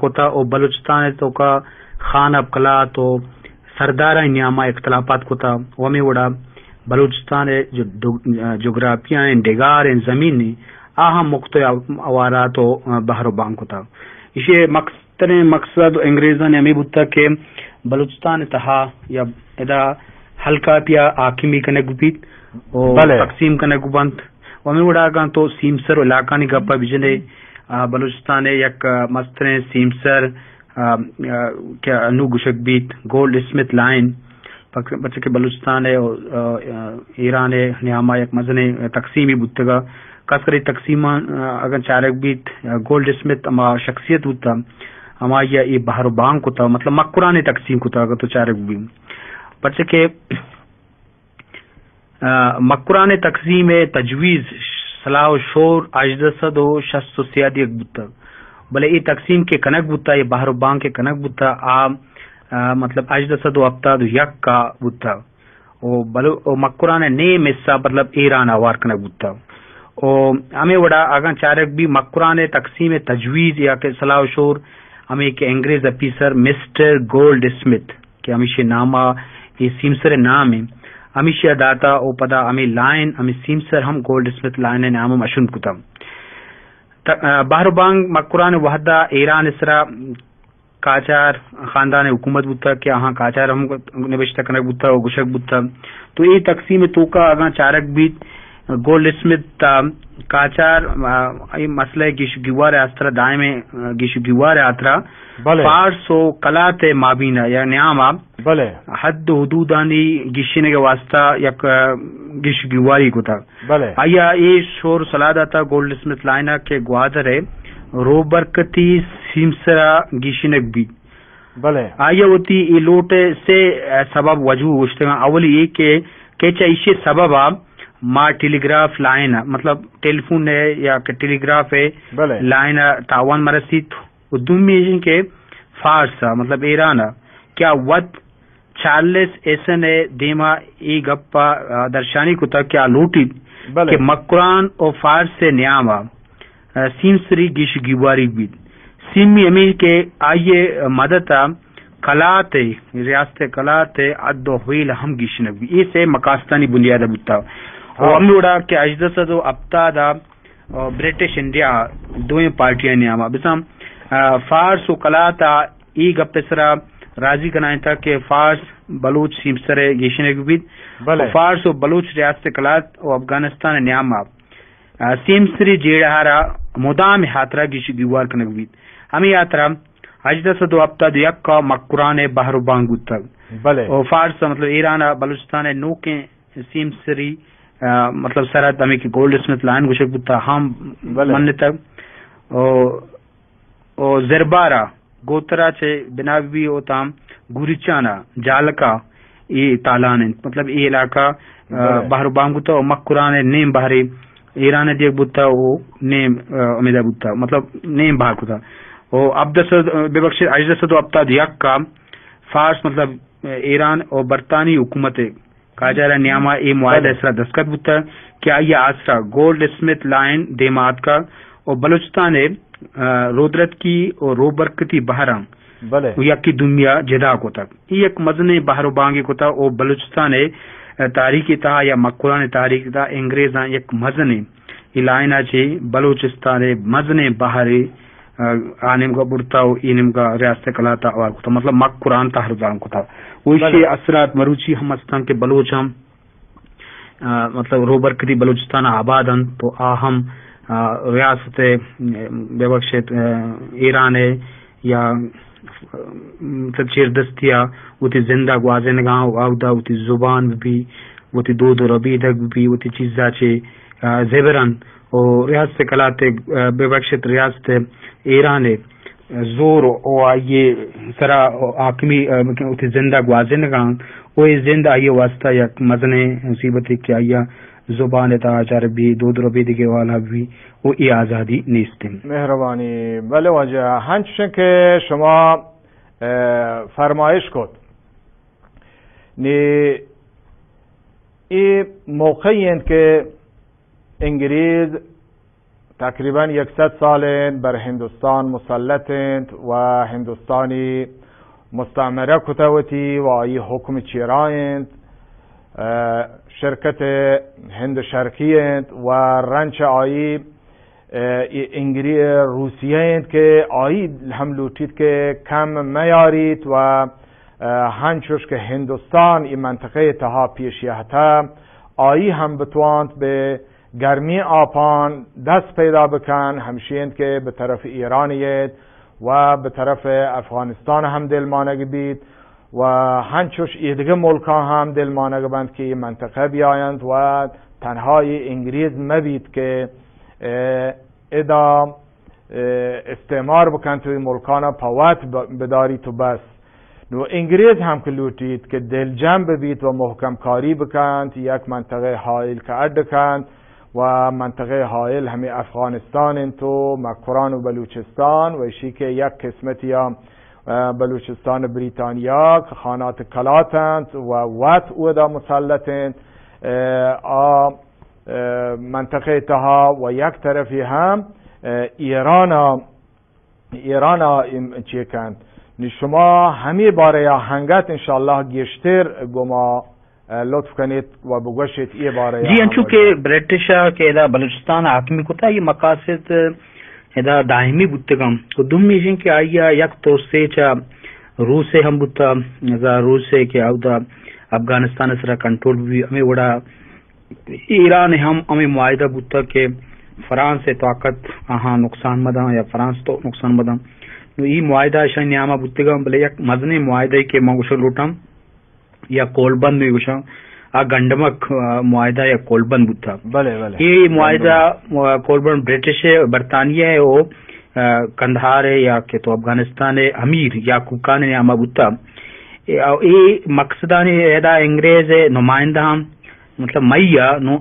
کتا و بلوچستان ءِ توکا خان ءُ قلات و سردارانی نیاما اختلافات کتا و ہمے وڑا بلوچستان ءِ جو-، جغرافیائیں ڈگاریں زمین آ ہم مختلف حوالات و بہر و بانگ کتا۔ ایشی مقصد تریں مقصد انگریزانی ہمے بوتگ کہ بلوچستان ءِ تہا یا ادا ہلکاپیا حاکمی کنگ بیت و بلے۔ تقسیم کنگ بنت۔ و ہمے وڑا اگاں تو سیمسر و علاقانی گپ ءَ بجنے، آ، بلوچستان ءِ یک، آ، مستریں سیمسر، آ، آ، کہ انو گوشگ بیت گولڈ اسمتھ لائن، پک-، پرچہ کہ بلوچستان ءِ، آ، آ، ایران ءِ نیاما یک مزنیں تقسیمے بوتگ۔ خاص کر اے تقسیم ءَ، آ، اگاں چارگ بیت، آ، گولڈ اسمتھ ہما شخصیت بوتگ، ہمائی ءَ اے بہر و بانگ کتگ، مطلب مکران ءَ تقسیم کتگ، اگاں تو چارگ بیت۔ پرچہ کہ، آ، مکران ءِ تقسیم ءِ تجویز صلاح و شور ہژدہ سد و شست و سے ءَ دیگ بوتگ، بلے اے تقسیم کہ کنگ بوتگ، اے بہر و بانگ کہ کنگ بوتگ، آ، آ، مطلب ہژدہ سد و ہپتاد و یک ءَ بوتگ۔ و بلو-، و مکران ءِ نیم حصہ مطلب ایران ءَ ہوار کنگ بوتگ۔ و ہمے وڑا اگاں چارگ بی مکران ءِ تقسیم ءِ تجویز یا کہ صلاح و شور ہمے کہ انگریز آفیسر مسٹر گولڈ اسمتھ کہ ہمیشی نام ءَ اے سیمسر ءِ نام ءَ ہمیشی ءَ داتا و پدا ہمے لائن ہمے سیمسر ہم گولڈ اسمتھ لائن ءِ نام ءَ مشہور کتا۔ ت-، بہر و بانگ مکران ءِ وہدا ایران ءِ سرا قاجار خاندان ءِ حکومت بوتگ کہ آہاں قاجار ہم نبشتہ کنگ بوتگ و گوشگ بوتگ۔ تو اے تقسیم ءِ توکا اگاں چارگ بیت، گولڈ اسمتھ ءَ قاجار، آ، اے مسئلہ ءِ گیش و گیوار ءِ ہاترا دائم ءَ، آ، گیش و گیوار ءِ ہاترا بلے۔ فارس و قلات ءِ مابین ءَ یا نیام ءَ بلے۔ حد و حدودانی گیشینگ ءِ واسطہ یک، آ، گیش و گیواری کتگ۔ بلے۔ آئی ءَ اے شور صلاح داتگ گولڈ اسمتھ لائن ءَ کہ گوادر ءِ روبرکتی سیمسر ءَ گیشینگ بیت۔ بلے۔ آئی ءَ وتی اے لوٹ ءِ سے، آ، سبب وجوہ گوشتگ اَنت۔ اولی اے کہ، کہ چہ ایشی سبب ءَ ما ٹیلیگراف لائن ءَ، مطلب ٹیلیفون ءِ یا کہ ٹیلیگراف ءِ بلے۔ لائن ءَ تاوان مرسیت۔ و دومی ایش کہ فارس ءَ، مطلب ایران ءَ، کہ آ وت چارلس ہیسن ءِ دیما اے گپ ءَ، آ، درشانی کتگ کہ آ لوٹیت بلے۔ کہ مکران و فارس ءِ نیام ءَ، آ، سیمسری گیش گیواری بیت۔ سیمی ہمے کہ آئی ءِ مدت ءَ قلات ءِ، ریاست قلات ءِ حد و حویل ہم گیشینگ بیت۔ اے سے مقاصدانی بنیاد ءَ بوتگ۔ و ہاں۔ ہمے وڑا کہ ہژدہ سد و ہپتاد ءَ و برٹش انڈیا دوئیں پارٹیانی نیاما بزاں، آ، فارس و قلات ءَ اے گپ ءِ سرا راضی کنائینتگ کہ فارس بلوچ سیمسر ءِ گیشینگ بیت۔ بلے۔ و فارس و بلوچ ریاست قلات و افغانستان ءِ نیاما، آ، سیمسری جیڑہ ءَ را مدام ہاترا گیش گیوار کنگ بیت۔ ہمے ہاترا ہژدہ سد و ہپتاد و یک ءَ مکران ءِ بہر و بانگ بوتگ۔ بلے۔ و فارس ءَ، مطلب ایران ءَ بلوچستان ءِ نوکیں سیمسری، آ، مطلب سرحد ہمے کہ گولڈ اسمتھ لائن گوشگ بوتا ہم بلے۔ منتگ۔ او، او زربارا گوترا چہ بنا بی او تام گوریچانا جالکا اے تالان انت۔ مطلب اے علاقہ، آ، بلے۔ بحر و بام بوتا و مکران نیم بحر ایران دیگ بوتا و نیم، آ، امیدا بوتا۔ مطلب نیم بحر کتا۔ او عبدالسد، ببخشید، ہژدہ سد و ہپتاد یک کا فارس، مطلب ایران و برطانوی حکومت قاجار ء نیاما اے معاہدہ ء بلے۔ سرا دستخط بوتگ کہ آئی ء آسرا گولڈ اسمتھ لائن دیما آتکگ و بلوچستان ء، آ، رودرتکی و روبرکتی بحراں بلے۔ و یکے دومی ء جدا کتگ۔ اے یک مزنیں بحر و بانگے کتگ و بلوچستان ء تاریخ ء تہا یا مکران ء تاریخ ء تہا انگریزاں یک مزنیں اے لائن ء چہ بلوچستان ء مزنیں بحرے، آ، آ نیمگا برتا و اے نیمگا ریاست کلات ء ہوار کتا، مطلب مکران تہرزان کتا۔ و ایشی بلے۔ اثرات مروچی ہم استاں کہ بلوچ ہم، آ، مطلب روبرکتی بلوچستان ء آباد انت تو آ ہم، آ، ریاست ء، ببخشیت، آ، ایران ء یا، مطلب چیردستی ء وتی زند ء گوازینگاں و اودا وتی زبان بہ بی، وتی دود و ربیدگ بہ بی، وتی چیزا چہ، آ، زبرن و ریاست کلات ء، آ، ببخشیت ریاست ایران ء زور و آئی سرا حاکمی، آ، وتی زند ء گوازینگاں و اے زند آئی واسطہ یک مزنیں مصیبتے کہ آئی زبان ء تہا چار بی، دود ربیدگے والا بی و اے آزادی نیست انت۔ مہربانی۔ بلے واجہ، ہنچش کہ شما، اه، فرمائش کت، نی اے موقعی انت کہ انگریز تقریباً یک سد سال انت بر ہندوستان مسلط انت و ہندوستانی مستعمرہ کتہ وتی و آئی حکم چیرا انت۔ اه، شرکت ہند شرقی انت و رنچ آئی، اه، ای انگری روسیہ انت کہ آئی ہم لوٹیت کہ کم میاریت و، اه، ہنچوش کہ ہندوستان ای منطقہ تہا پیش یہتہ، آئی ہم بتوانت بہ گرمی آپان دست پیدا بکن، ہمشی انت کہ بہ طرف ایران ییت و بہ طرف افغانستان ہم دلمانگ بیت و ہنچوش ایدگہ ملکاں ہم دلمانگ بنت کہ ای منطقہ بیاینت و تنہا ای انگریز مبیت کہ، اه، ادا، اه، استعمار بکنت و ای ملکانا پہ وت ب-، بداریت و بس۔ نو انگریز ہم کہ لوٹیت کہ دلجم ببیت و محکم کاری بکنت، یک منطقہ حائل کہ اڈ کنت و منطقہ حائل ہمے افغانستان انت و مکران و بلوچستان و اشی کہ یک قسمتی، اه، بلوچستان بریتانیا کہ خانات کلات انت و وت اودا مسلط انت، اه، آ، اه، منطقہ تہا و یک طرفی ہم، اه، ایران ایران ء ایم چے کنت؟ نی شما ہمے بارہ ء ہنگت انشاءاللہ گیشتر گوما، اه، لطف کنیت و بگوشیت اے بارہ ء جی، انچو کہ برٹش ء کہ ادا بلوچستان ء حاکمی کتا، یہ مقاصد ادا دائمی بوتگاں۔ و دومی ایش انت کہ آئی ء یک ترسے چہ روس ء ہم بوتا، اگاں روس ء کہ اودا افغانستان ء سرا کنٹرول بی، ہمے وڑا ایران ء ہم ہمے معاہدہ بوتگ کہ فرانس ء طاقت آہاں نقصان مداں یا فرانس تو نقصان مداں۔ نو ای معاہدہ اشانی نیاما بوتگاں، بلے یک مزنیں معاہدہ کہ من گوشگ لوٹاں یا کولبند میں گوشاں، آ گنڈمک، آ، معاہدہ یا کولبند بوتا۔ بلے، بلے۔ اے معاہدہ، گنڈمک۔ آ، کولبند برٹش ء، برطانیہ ء او، آ، قندھار ء یا کہ تو افغانستان ء امیر یعقوب خان ء نیاما بوتا۔ اے، اے مقصدانی ادا انگریز ء نمائندہ ہم مطلب مئی ء نوں